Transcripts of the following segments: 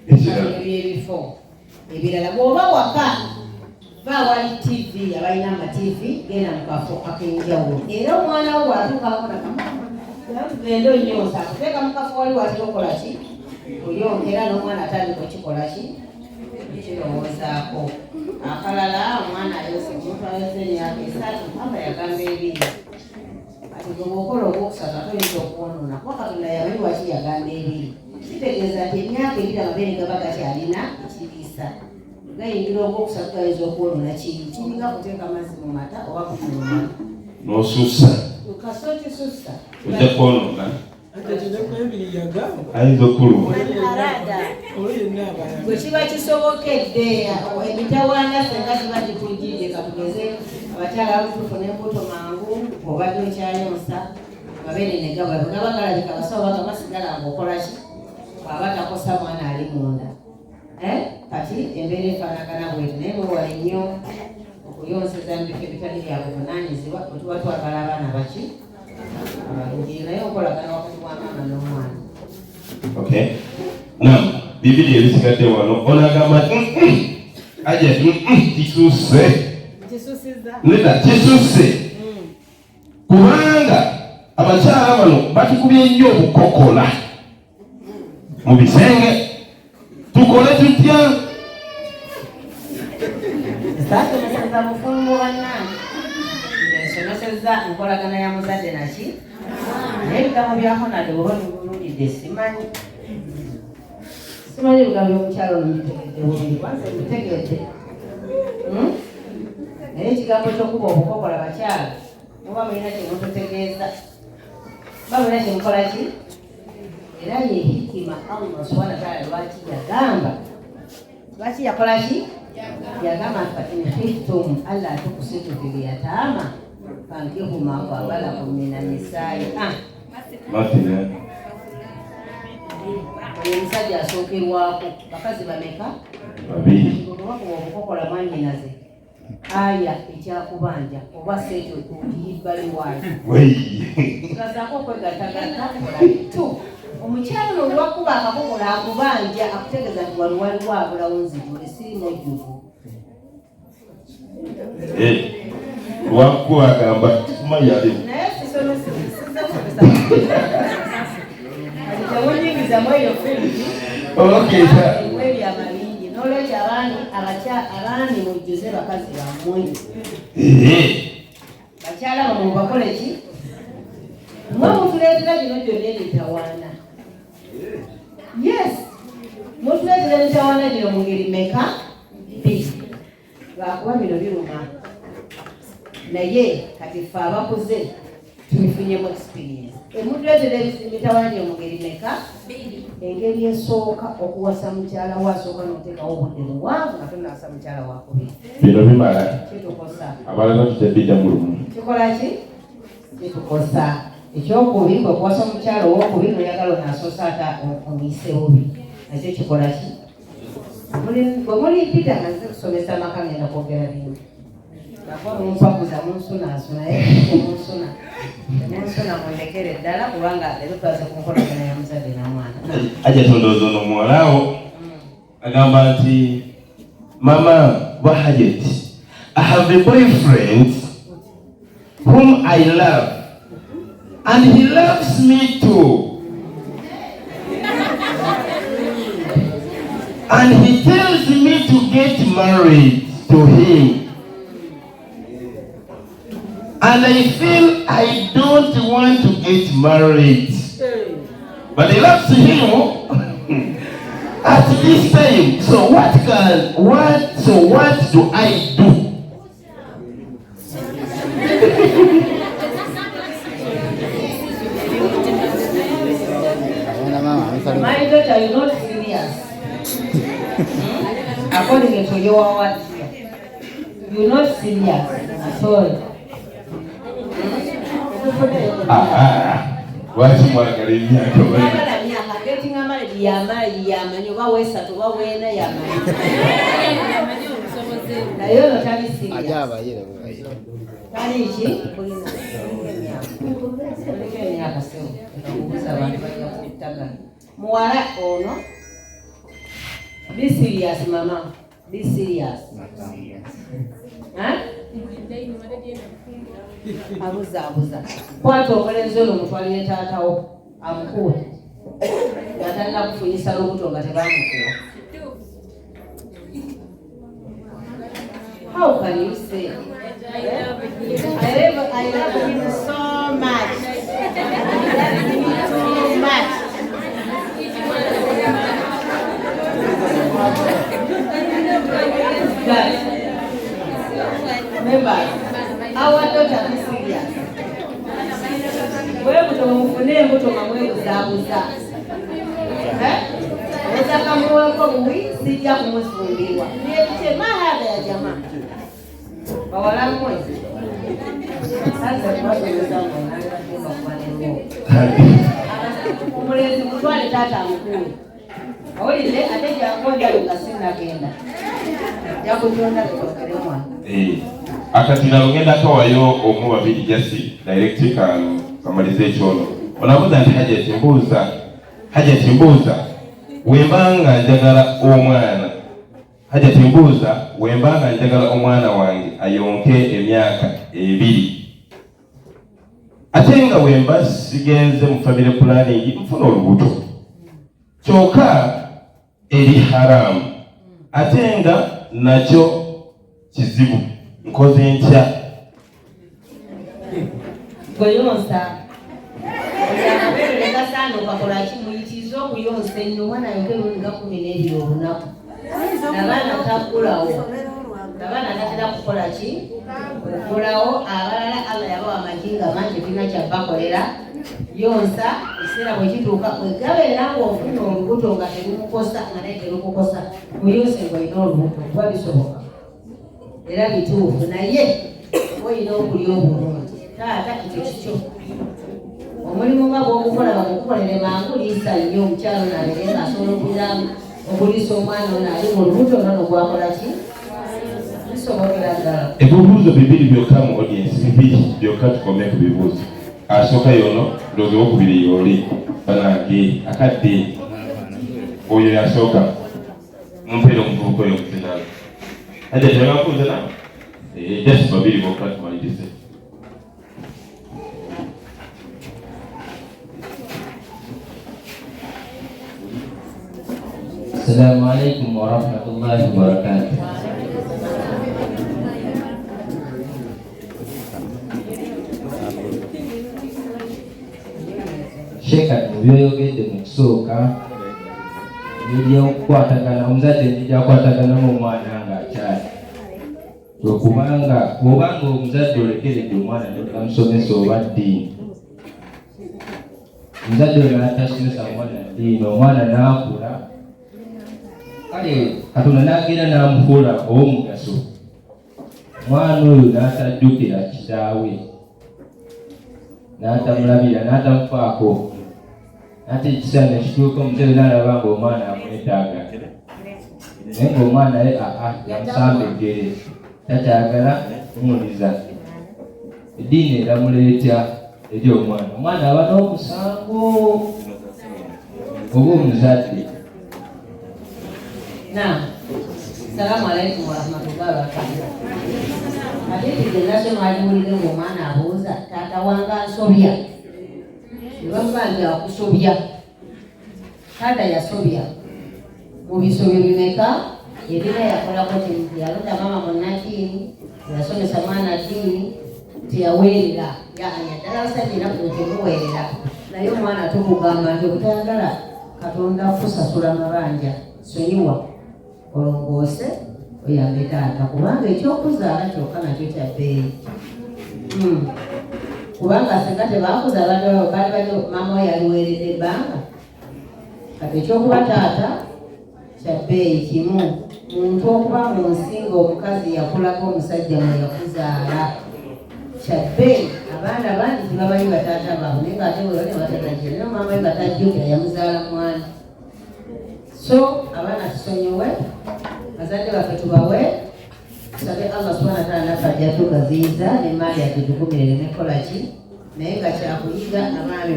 Ekirala. Ebyebifo ebirala, bw'oba waka, va awali TV, abalina ama TV, genda mu kafo ak'enjawulo. Era omwana wo bw'atuukako nakamama, tugende onyonsa, akuteeka mu kafo wali watera okola ki, oyonkera, n'omwana atandika okikola ki, okirowoozaako. Akalala, omwana ayonsa, omuntu ayonsa emyaka 3, amba yagamba 2. Kati gwe bw'okola ogwokusatu, ate oyinza okwonoona, kuba Katonda yamanyi lwaki yagamba 2. Kitegeeza nti emyaka 2 amabeere gaba gakyalina ekiriisa, gayingira ogwokusatu, gayinza okwonoona. Kiri kiringa kuteeka mazzi mu mata oba kunywa. N'osussa. Kasita okisussa. Ojja kwonoona. Ate kino 2 yagamba. Ayinza okuluma. Arada. Olwo yenna abayamba. Bwe kiba kisobokedde, emitawaana senga kiba gikujjidde, katugeze abakyala abamu tufuna embuto mangu, obadde okyayonsa, amabeere ne gaba, bwe gaba galabika, abasawo bagamba sigala ng'okola ki, bw'aba takosa mwana ali munda. Eh, kati embeera efaanagana bwetu, naye mwewale nnyo okuyonseza mu bifo ebitali bya buvunaanyizibwa bwe tuba twagala abaana baki abalungi, naye okolagana wakati wa maama n'omwana. Okay. Nam, 2 ebisigadde wano. Ono agamba nti, Aja ati, kisusse." Kisusiza. Nedda, kisusse. Kubanga abakyala bano batukubye nnyo obukokola mu bisenge. Tukole tutya? Saasomeseza bufumbo, bannange, nsomeseza nkolagana ya muzadde naki, naye ebigambo bya Honade bweba bibuulidde, simanyi ebigambo by'omukyalo ono mbitegedde bulungi, kwanza mbitegedde. Naye ekigambo ky'okuba obukokola, bakyala, muba mulina kyemututegeeza, muba mulina kyemukola ki. Era ye hikima Allah subhana wataala lwaki yagamba, lwaki yakola ki, yagamba nti fa in khiftum alla tuksitu fil yatama fankihu ma taba lakum mina nisai. Ah, Mathina. Oyo omusajja asookerwako bakazi bameka? Babiri. Obakuba obukokola, mwanyinaze, aya ekyakubanja oba seekyo ogiyibbali waayo. Wei. Gazaako okwegattagatta tu omukyalo olwakuba akakokola akubanja, akutegeeza nti wano waliwo abulawo, nzijule, siri mujjuvu. Eh. Lwakuba agamba simanyi ali. Naye sisomesa, size kusomesa, kati temunyingizamu eyo field. Okay, sir. Ebyama bingi, n'olwekyo abaami, abaami mujjuze bakazi bammwe. Bakyala bamwe mubakole ki? Mwe mutuleetera gino gyonna emitawaana. Yes, mutuleetera emitawaana gino mu ngeri meka? Bbiri. Lwakuba bino biruma, naye kati ffe abakuze tubifunyemu experience. Emutuleetera emitawaana gino mu ngeri meka? Engeri esooka, okuwasa mukyala we asooka n'oteekawo obudde buwanvu nga tonawasa mukyala wakubiri. Bino bimala. Kitukosa. Abalala tutebidda mu lumu. Kikola ki? Kitukosa. Ekyokubiri, kwe kuwasa omukyala owokubiri noyagala onasoosa ate omuyise bubi, nakyo kikola ki? Bwe mulimpita nga nze kusomesa amaka, ngenda kwogera bingi, nakuba mumpaguza, munsunaasuna, naye temunsuna, temunsuna, mundekere ddala, kubanga leero twaze ku nkolagana ya muzadde na mwana. Aja tondooza ono muwalawo agamba nti, "Mama wa Hajat, I have a boyfriend whom I love and he loves me too, and he tells me to get married to him, and I feel I don't want to get married, but he loves him at this time. So what can what so what do I do?" My daughter, you're not serious. According to your words here, you're not serious at all. Ah, lwaki mwagala emyaka? Mwagala myaka, getting married yamanyi, yamanyi oba wesatu oba wena, yamanyi. Naye ono tali serious. Tali ki? Kuliko emyaka sebo, ekakubuza abantu bajja kuttagana. Muwala ono Be serious mama, be serious. Abuza abuza. Kwata omulenzi ono mutwalire taatawo amukuwe nga talina kufunyisa lubuto nga tebamukuwa. How can you say? I love him so much. I love him so much. Guys, members, our daughter be serious. Bwe mufune embuto nga mwebuzaabuza. Ettaka muweko buwi, sijja kumufumbirwa. Mahadha ya jamaa. Bawala mmwe. Sasa kubasomesa ngo omulenzi mutwale taata amukulu. Owulidde ate jangu nga sinnagenda. Nja kutonda tutokere mwana. Akati nalo ngenda kawayo omu babiri just direct kamalize ekyono. Onabuuza nti Hajati mbuuza, Hajati mbuuza, wembanga njagala omwana, Hajati mbuuza, wembanga njagala omwana wange ayonke emyaka 2, ate nga wemba sigenze mu family planning nfuna olubuto, kyokka eri haramu, ate nga nakyo kizibu, nkoze ntya? Gwe yonsa. Amabeere gasaana okakola ki? Muyitirize okuyonsa ennyo omwana ayonke emirundi nga 12 olunaku. Abaana taggulawo, abaana tatera kukola ki? Kugulawo. Abalala Allah yabawa amagi nga mangi, tulina kyabbakolera. Yonsa, ekiseera bwe kituuka bwe gabeera ng'ofuna olubuto nga terumukosa nga naye terukukosa, muyonse ng'olina olubuto, kuba bisoboka era bituufu, naye olina okulya obulungi. Taata ekyo kikyo, omulimu nga bw'ogukola bagukukolere mangu. Liisa nnyo omukyalo naabeere ng'asobola okuliisa omwana ono ali mu lubuto nono gwakola ki, bisobokera ddala. Ebibuuzo bibiri byokka mu audience, bibiri byokka, tukome ku bibuuzo. Asooka yono, ndowooza owokubiri yooli. Banange, akadde oyo yasooka. Mumpeere omuvubuka oyo omuzinalo. Hajati tebakuuza nawe? Just babiri bokka tumalirize. Assalamualaikum warahmatullahi wabarakatuh. Sheikh, mu byoyogedde mu kusooka ebyokukwatagana omuzadde engeri akwataganamu omwana ng'akyali, kubanga bw'obanga omuzadde olekeredde omwana notamusomesa oba ddiini, omuzadde oyo n'atasomesa mwana ddiini, omwana n'akula, kale Katonda n'agenda n'amufuula ow'omugaso, omwana oyo n'atajjukira kitaawe, n'atamulabira, n'atamufaako, ate ekiseera nekituuka omuzadde n'alaba nga omwana amwetaaga, naye ng'omwana ye aa yamusamba eggere, takyagala kumuwuliza. Eddiini eramula etya eri omwana? Omwana aba n'omusango oba omuzadde? Naam. Assalamu alaikum warahmatullahi wabarakatuh. Hadithi gye nasoma aliwulire ng'omwana abuuza taata wange ansobya, ne bamuba nti akusobya. Taata yasobya mu bisobyo bimeka? Ebina yakolako kimu, yalonda maama munnaddiini, yasomesa mwana ddiini, teyaweerera. Yani ddala abasajja ennaku temuweerera, naye omwana tukugamba nti obutayagala Katonda kusasula mabanja, sonyiwa, olongoose, oyambe taata, kubanga ekyokuzaala kyokka nakyo kya bbeeyi. Kubanga singa tebakuzaala baali bali maama we yaliweeredde ebbanga. Kati ekyokuba taata kya bbeeyi kimu muntu okuba mu nsi ng'omukazi yakulako omusajja mwe yakuzaala kya bbeeyi. Abaana bangi tebamanyi bataata baabwe, naye ng'ate bwe bali batatajjira, naye maama we nga tajjukira yamuzaala mwana. So abaana tusonyiwe bazadde baffe, tubawe, tusabe Allah subhana wataala naffe ajja tugaziyiza n'emaali agitukumire nemekola ki. Naye nga kyakuyiga, abaami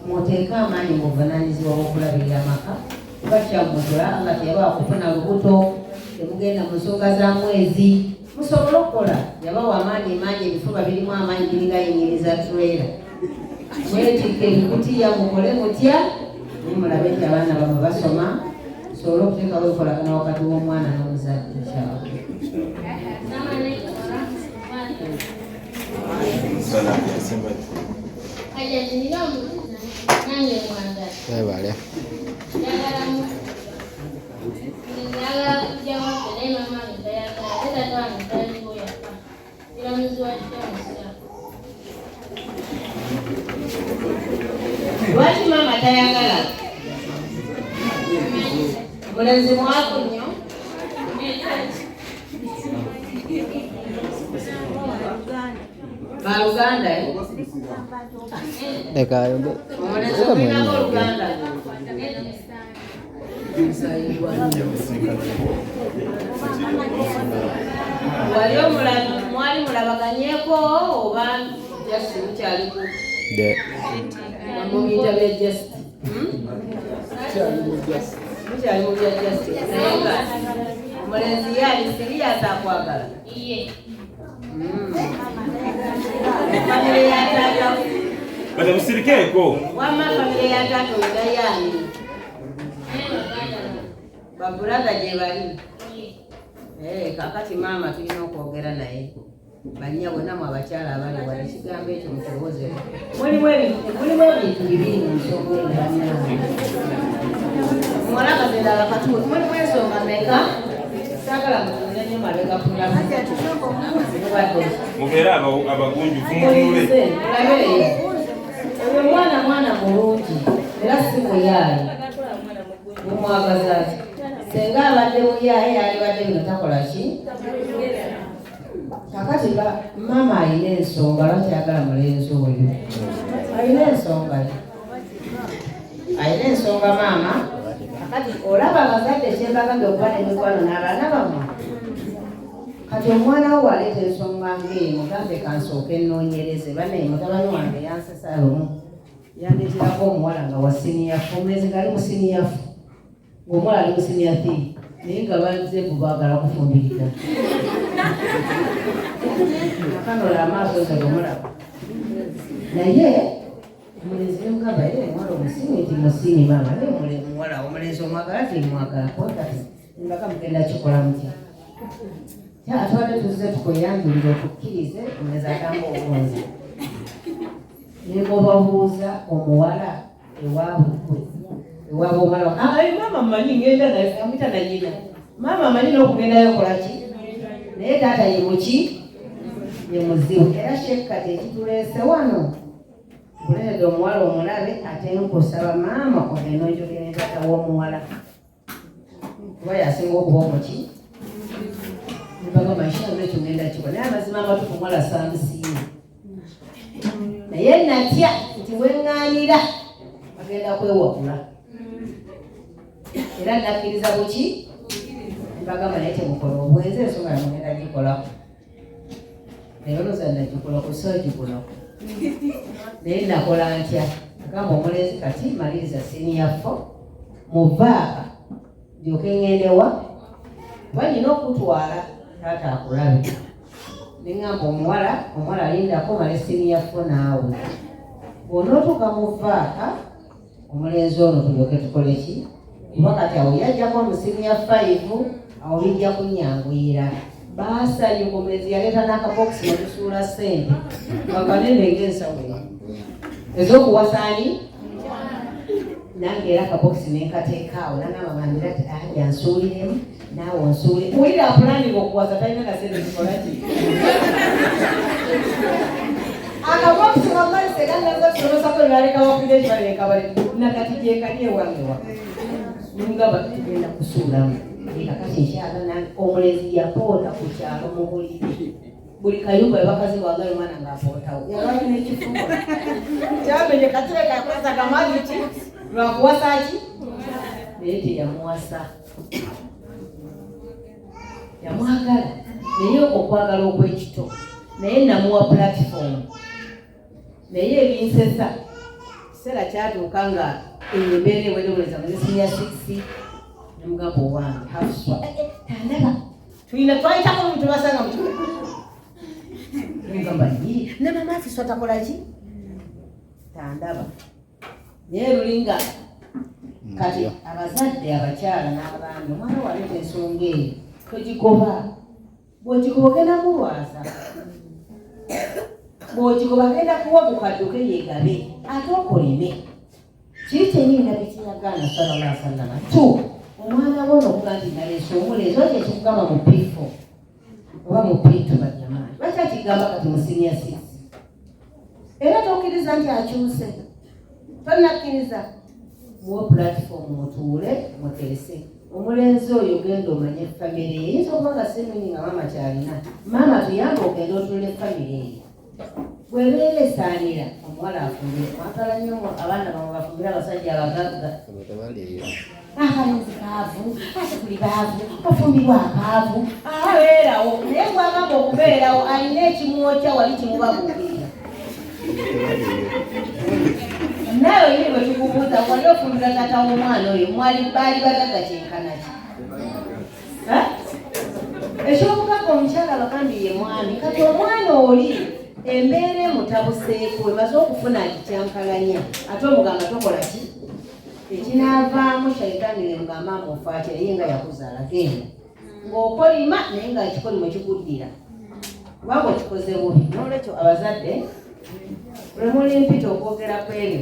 muteeke amaanyi mu buvunaanyizibwa bw'okulabirira amaka. Kuba kyammwe nga teyabawa kufuna lubuto, temugenda mu nsonga za mwezi, musobole okukola. Yabawa amaanyi mangi, ebifuba birimu amaanyi biringa yingiriza turera. Mwetikke ebikutiya mukole mutya, naye mulabe nti abaana bammwe basoma, musobole okuteekawo enkolagana wakati w'omwana n'omuzadde inshallah. Webale. Lwaki maama tayagala? Omulenzi mwavu nnyo. Baluganda eh? Leka ayogere. Omulenzi Leka mwenyewe omulinako ayogere. oluganda. Wali omulala mwali mulabaganyeeko oba just mukyali ku mubiyita bya just? Mukyali mu bya just, naye nga omulenzi ye ali serious akwagala. Famire ya taata. Bata musirikeeko. Wamma famire ya taata ogayaani? Babrother gye bali. Kakati maama tulina okwogera naye. Bannya bonna mu abakyala abali wano, ekigambo ekyo mukirowoozeko. Mulimu ebintu bibiri mu nsonga eno bannange. Muwala kazindaalo katuwe, mulimu ensonga mmeka? Saagala mutunule nnyo mabega kulamu. Mubeere abagunjufu mutunule. Mulabe oyo mwana, mwana mulungi era si muyaaye. Mumwagaza ki? Senga abadde muyaaye yalibadde bino takola ki? Kakati maama alina ensonga lwaki ayagala mulenzi oyo? Alina ensonga ye. Alina ensonga maama. Kakati olaba abazadde kyembagambye okuba n'emikwano n'abaana bammwe. Kati omwana wo waleeta ensonga ng'eyo, mugambe kansooke nnoonyereze. Bannaye mutabani wange yansesa lumu, yandeeterako omuwala nga wa senior four, omulenzi ng'ali mu senior four, ng'omuwala ali mu senior three, naye nga bazze mbu baagala kufumbirira. Nakanola amaaso nze bwemulaba, naye omulenzi nemugamba, "Ye omuwala omusiimi?" Nti, "Musiimi maama." Naye omuwala omulenzi omwagala? Ti, "Mwagala." Kati mbaga mugenda kikola mutya? Atwadde tuzze tukweyanjulira otukkirize. Omulenzi agamba obunzi nengobabuuza omuwala ewaabwe, ewaabwe omuwala, "Ayi maama mmanyi ngenda naye." Amuyita nanyina, "Maama amanyi n'okugendayo kola ki?" Naye taata ye muki? Ye muzibu. Era shekkati ekituleese wano, nkuleetedde omuwala omulabe, ate nkusaba maama ogenda onjogere ne taata w'omuwala kuba yasinga okuba omuki. Nibagamba inshallah ekyo ngenda kikola, naye amazima amatuufu omuwala saamusiima, naye natya nti weŋŋaanira bagenda kwewakula, era nakkiriza buki. Nibagamba naye temukola obwenzi, ensonga yamugenda gikolako, naye olowooza nagikolako? Saagikolako, naye nakola ntya? Agamba omulenzi, "Kati maliriza senior four muvaaka ndyoke ŋŋendewa kuba nina okutwala taata akulabe." Neŋŋamba omuwala, "Omuwala alindako male senior four, naawe bw'onootuuka mu vaaka omulenzi ono tulyoke tukole ki, kuba kati awo yajjako mu senior five, awo bijja kunnyanguyira." Baasanyuka. Omulenzi yaleeta n'akabokisi netusuula ssente nga kanene ng'ensawo eyo ez'okuwasaani. Nange era akabokisi nenkateeka awo, nagamba mandira ti aja nsuuliremu, naawe onsuule. Wulira, apulaninga okuwasa talina na sente zikola ki? Akabokisi wallahi seganaza kusomesako nebaleka wakulira ekibaleka bali nakati gyekali ewange wa nimugamba tugenda kusuulamu. Kakati nkyala nange omulenzi yapoota ku kyalo mu buliri, buli kayumba ebakazi, wallahi omwana ng'apootawo, yabali n'ekifuba kyamenye katireka akwasa kamazi ki lwakuwasa ki, naye teyamuwasa. Yamwagala naye okwagala okw'ekito, naye namuwa platform. Naye ebinsesa, kiseera kyatuuka nga Embeera ewereweza muzisinya 6 nemugamba owange Hafswa, tandaba tulina twayitako mu tubasanga mu nemugamba yi ne mama Hafswa takola ki tandaba naye lulinga kati abazadde abakyala n'abaami omwana waleeta ensonga eyo togigoba. Bw'ogigoba ogenda mulwaza, bw'ogigoba agenda kuwa bukadduke yeegabe ate okolime. Kiri kyennyini Nabbi kye yagaana sallallahu alaihi wasallam. Tu omwana wo n'okuga nti naleese omulenzi oba kyekikugamba mu P4 oba mu P2 bajjamaani lwaki akigamba kati mu senior 6 era tokkiriza nti akyuse, tonnakkiriza muwe platform mutuule muteese. Omulenzi oyo genda omanye famire ye, eyinza okuba nga si nnungi nga maama kyalina. Maama tuyambe ogende otunule famire eyo bw'ebeera esaanira omuwala afumbire. Mwagala nnyo abaana bamwe bafumbire abasajja abagagga. Akalenzi kaavu, ate tuli baavu, ofumbirwa akaavu abeerawo, naye gwagamba okubeerawo alina ekimwokya wali kimubabuukirira. Naawe yini bwe tukubuuza wali ofumbirwa taata w'omwana oyo mwali baali bagagga kyenkana ki? Eky'obugagga omukyala abagambye ye mwami. Kati omwana oli embeera emutabuseeko emaze okufuna agikyankalanya ate omugamba tokola ki? Ekinaavaamu shaitaani nemugamba mbu ofaaki naye nga yakuzaala genda ng'okolima naye nga ekikolimo kikuddira kubanga okikoze bubi. N'olwekyo abazadde lwe muli mpita okwogera ku ebyo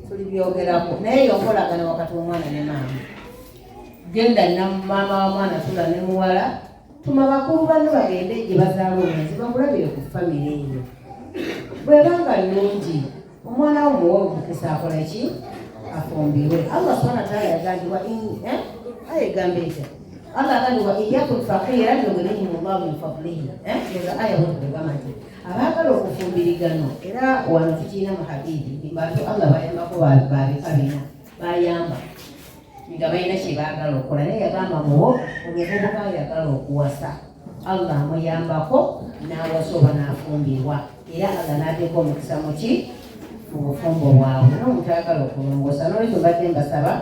tulibyogerako, naye eyo nkolagana wakati w'omwana ne maama. Genda na maama wa mwana tula ne muwala, tuma bakulu banno bagende gye bazaala omulenzi bakulabire ku famire eyo. Bw'ebanga nnungi omwana wo muwe omukisa akola ki? Afumbirwe. Allah subhanahu wa ta'ala yagambibwa aya egamba etya? Allah agambibwa iyakun faqiran yughnihim Allahu min fadlihi. Eza aya bwetugamba nti abaagala okufumbiriganwa, era wano tukirina mu hadithi bantu Allah bayambako babika bina bayamba nga balina kye baagala okukola, naye yagamba muwo omuvubuka ayagala okuwasa Allah amuyambako n'awasa oba n'afumbirwa, era Allah n'ateeka omukisa muki mu bufumbo bwabwe n'omuntu ayagala okulongoosa. N'olwekyo mbadde mbasaba,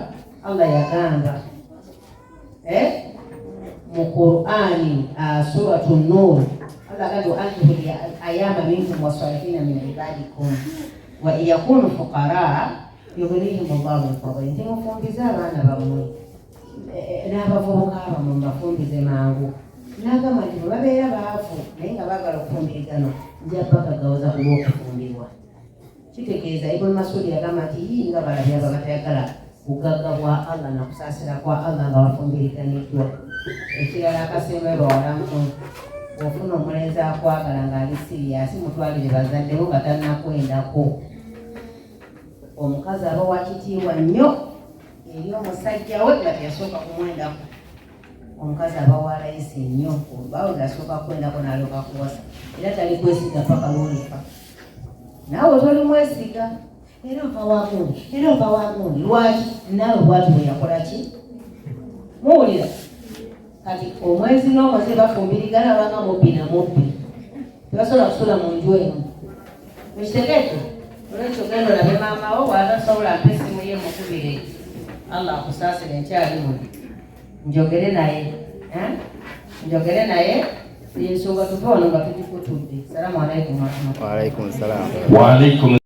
Allah yagamba mu Qur'ani suratu Nur, Allah agambye wa ankihu ayama minkum wasalihina min ibadikum wa in yakunu fuqaraa yughnihim Allahu min fadlihi. Nti mufumbize abaana bammwe n'abavubuka bammwe, mubafumbize mangu. N'agamba nti bwe babeera baavu naye nga baagala okufumbiriganwa, nja bagaggawaza ku lw'okufumbirwa. Kitegeeza Ibn Masudi yagamba nti yii nga balabye abo abatayagala bugagga bwa Allah na kusaasira kwa Allah nga bafumbiriganiddwa. Ekirala akasembayo, bawalamu, bw'ofuna omulenzi akwagala ng'ali serious, mutwalire bazadde bo nga tannakwendako. Omukazi aba wa kitiibwa nnyo eri omusajja we nga teyasooka kumwendako. Omukazi aba wa layisi nnyo bawe nga asooka kwendako n'alyoka kuwasa, era tali kwesiga paka lwolifa. Naawe tolimwesiga, era ova wagundi, era ova wagundi. Lwaki? Naawe bwati bwe yakola ki? Muwulira kati omwezi n'omwezi bafumbirigana banga mubbi na mubbi, tebasobola kusula mu nju emu. Ekitegeeke olwekyo genda olabe maama wo, bw'atasobola mpa essimu ye mukubire. Allah akusaasire, nkyali muno njogere naye, njogere naye ensonga tuve wano nga tugikutudde. Salaamu alaikum warahmatullahi. Waalaikum salaam. Waalaikum.